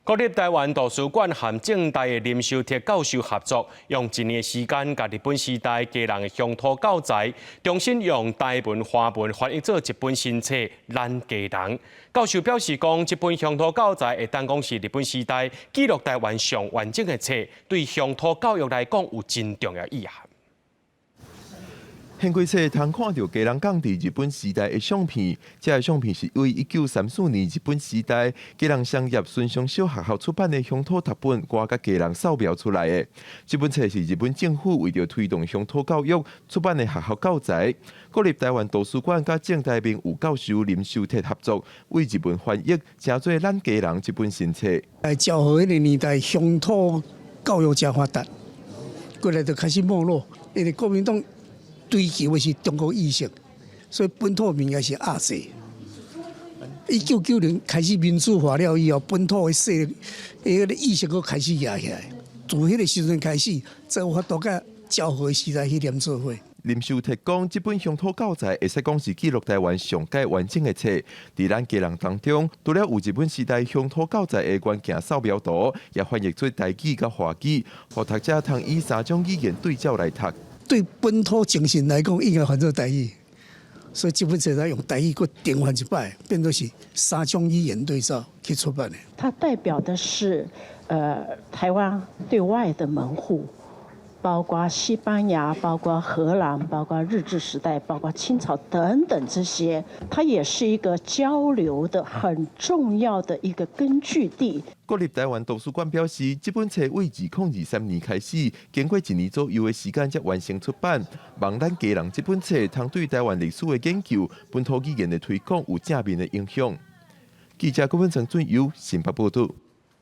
國立臺灣圖書館和政大的林修鐵教授合作，用一年的時間，共日本時代基隆的鄉土教材，重新用台文、華文翻譯做一本新冊《咱基隆》。教授表示講，這本鄉土教材會當講是日本時代記錄臺灣上完整的冊，對鄉土教育來講有真重要意涵。掀開冊通看著基隆港佇日本時代的相片，這个相片是對1934年日本時代基隆商業巡上小學校出版的鄉土讀本，外佮基隆掃描出來的。這本冊是日本政府為著推動鄉土教育出版的學校教材。國立臺灣圖書館佮政大名譽教授林修鐵合作，為日文翻譯，成做《咱基隆》這本新冊。在昭和彼个年代，鄉土教育誠發達，過來就開始沒落，因為國民黨追求的是中國意識，所以本土物件是壓制。1990開始民主化了以後，本土的勢力，彼个意識閣開始揚起來。自彼个時陣開始，才有法度佮昭和時代去連做伙。林修鐵講，這本鄉土教材會使講是記錄臺灣上蓋完整的冊。佇咱基隆當中，除了有日本時代鄉土教材的原件掃描圖，也翻譯做台語佮華語，予讀者通以三種語言對照來讀。對本土精神來講，應該翻做台語，所以這本冊才用台語閣重翻一擺，變做是三種語言對照去出版的。它代表的是，台灣對外的門戶，包括西班牙、包括荷蘭、包括日治時代、包括清朝等等這些，它也是一個交流的很重要的一個根據地。國立臺灣圖書館表示，這本冊為2023年開始，經過一年左右的時間才完成出版。望咱基隆這本冊，通對臺灣歷史的研究、本土語言的推廣有正面的影響。記者郭文成俊優新北報道。